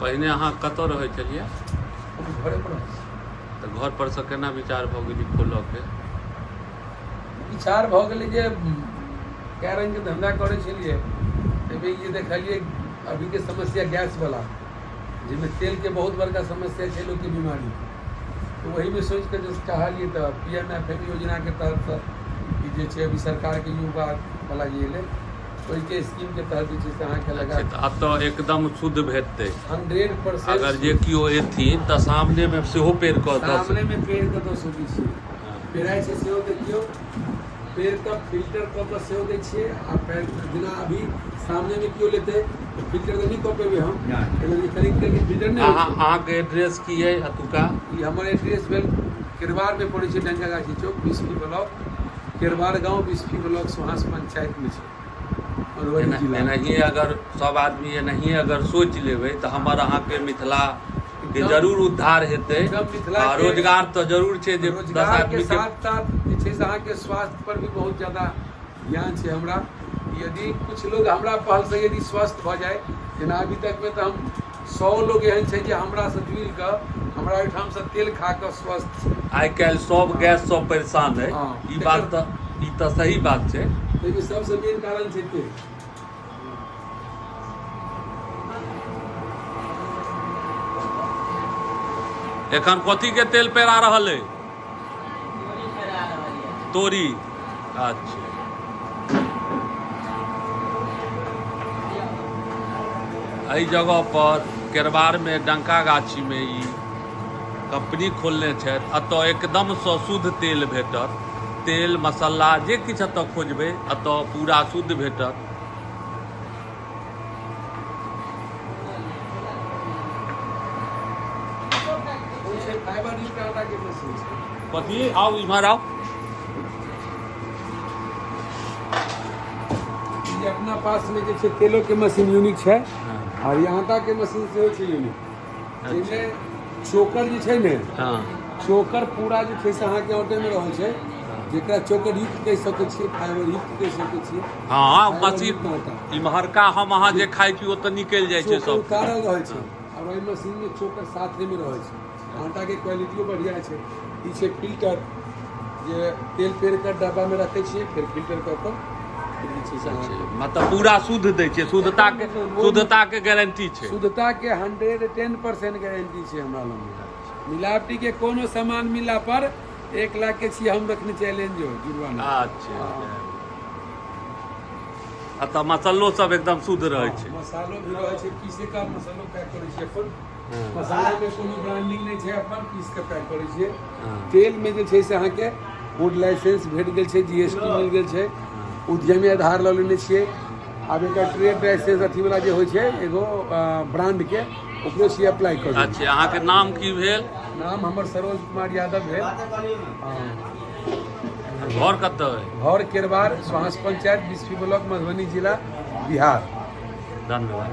पहिने अहाँ कतऽ रहै छलियै? हम घरे पर रहै छी। तऽ घर पर सँ केना विचार भऽ गेल ई खोलऽके? विचार भऽ गेलै जे कए रङ्गके धन्धा करै छलियै, ताहिमे ई देखलियै अभीके समस्या गैसवला, जाहिमे तेलके बहुत बड़का समस्या छै लोकके बीमारी। तऽ ओहीमे सोचि कऽ जे चाहलियै तऽ पी एम एफ एम योजनाके तहत ई जे छै अभी सरकारके युवा वला जे एलै, ओहिके स्कीमके तहत जे छै से अहाँके लगा। अच्छा, तऽ एतऽ एकदम शुद्ध भेटतै? 100%। अगर जे केओ एथिन तऽ सामनेमे सेहो पेड़ कऽ दऽ? सामनेमे पेड़ कऽ दऽ सकै छियै। पेराइ छै सेहो देखियौ, पेड़ कऽ फिल्टर कऽ कऽ सेहो दै छियै। आ पेड़ जेना अभी सामनेमे केओ लेतै तऽ फिल्टर तऽ नहि कऽ पेबै हम, कनि तेलके फिल्टर नहि होइ छै। अहाँके एड्रेस की अइ एतुका? ई हमर एड्रेस भेल केरवारमे पड़ै छै, डंका गाछी चौक, बिस्फी ब्लॉक, केरवार गाँव, बिस्फी ब्लॉक, सुहास पंचायतमे छै, मधुबनी जिला। एनाहिए अगर सब आदमी एनाहिए अगर सोचि लेबै तऽ हमर अहाँके मिथिला के जरूर उद्धार हेतै। एकदम मिथिला आ रोजगार तऽ जरूर छै जे 10 रोजगार के आदमी के साथ साथ जे छै से अहाँके स्वास्थ्य पर भी बहुत ज्यादा ध्यान छै हमरा। यदि कुछ लोग हमरा पहलसँ यदि स्वस्थ भऽ जाय, जेना अभी तकमे तऽ हम 100 लोग एहन छै जे हमरासँ जुड़ि कऽ हमरा ओहिठामसँ तेल खा कऽ स्वस्थ छै। आइ काल्हि सब गैस सब परेशान अइ। ई बात तऽ ई तऽ सही बात छै। ताहिमे सबसँ मेन कारण छै तेल। एखन कथी के तेल पेरा रहल अइ? तोरी। अच्छा, एहि जगह पर केरवारमे डंका गाछीमे ई कंपनी खोलने छथि। एतऽ एकदमसँ शुद्ध तेल भेटत। तेल मसाला जे किछु एतऽ खोजबै, एतऽ पूरा शुद्ध भेटत। ओ छै फाइबर युक्त आटाके मशीन छै। कथी? आउ, इम्हर आउ। ई अपना पासमे जे छै तेलोके मशीन यूनिक छै आओर ई आटाके मशीन सेहो छै यूनिक, जाहिमे चोकर जे छै ने, चोकर पूरा जे छै से अहाँके ऑटोमे रहै छै, जेकरा चोकर युक्त कहि सकै छियै, फाइबर युक्त कहि सकै छियै। फाइबर मशीन युक्त आटा। इम्हरका हम अहाँ जे खाइ छी, ओ तऽ निकलि जाइ छै। चोकर सब उतारल रहै छै आओर ओहि मशीनमे चोकर साथेमे रहै छै। आटाके क्वालिटियो बढ़िआँ छै। ई छै फिल्टर, जे तेल पेर कऽ डब्बामे रखै छियै, फेर फिल्टर कऽ कऽ फिर जे छै से अहाँके मतलब पूरा शुद्ध दै छै। शुद्धताके गारंटी छै। शुद्धताके 110% गारंटी छै हमरा लगमे। मिलावटीके कोनो सामान मिलला पर 1 लाख के छियै हम रखने चैलेंज हो जुर्माना। अच्छा, आ तऽ मसल्लो सब एकदम शुद्ध रहै छै? मसालो भी रहै छै। पीसे का मसालो पैक करै छियै अपन। मसालामे कोनो ब्रांडिंग नहि छै, अपन पीस के पैक करै छियै। तेलमे जे छै से अहाँके फूड लाइसेंस भेट गेल छै, जीएसटी मिल गेल छै, उद्यमी आधार लऽ लेने छियै। आब एकर ट्रेड लाइसेंस अथी वाला जे होइ छै एगो ब्रांडके, ओकरो छियै अप्लाई कऽ देने। अच्छा, अहाँके नाम की भेल? नाम हमर सरोज कुमार यादव भेल। हँ। घर कतऽ अइ? घर केरवार, सुहास पंचायत, बिस्फी ब्लॉक, मधुबनी जिला, बिहार। धन्यवाद।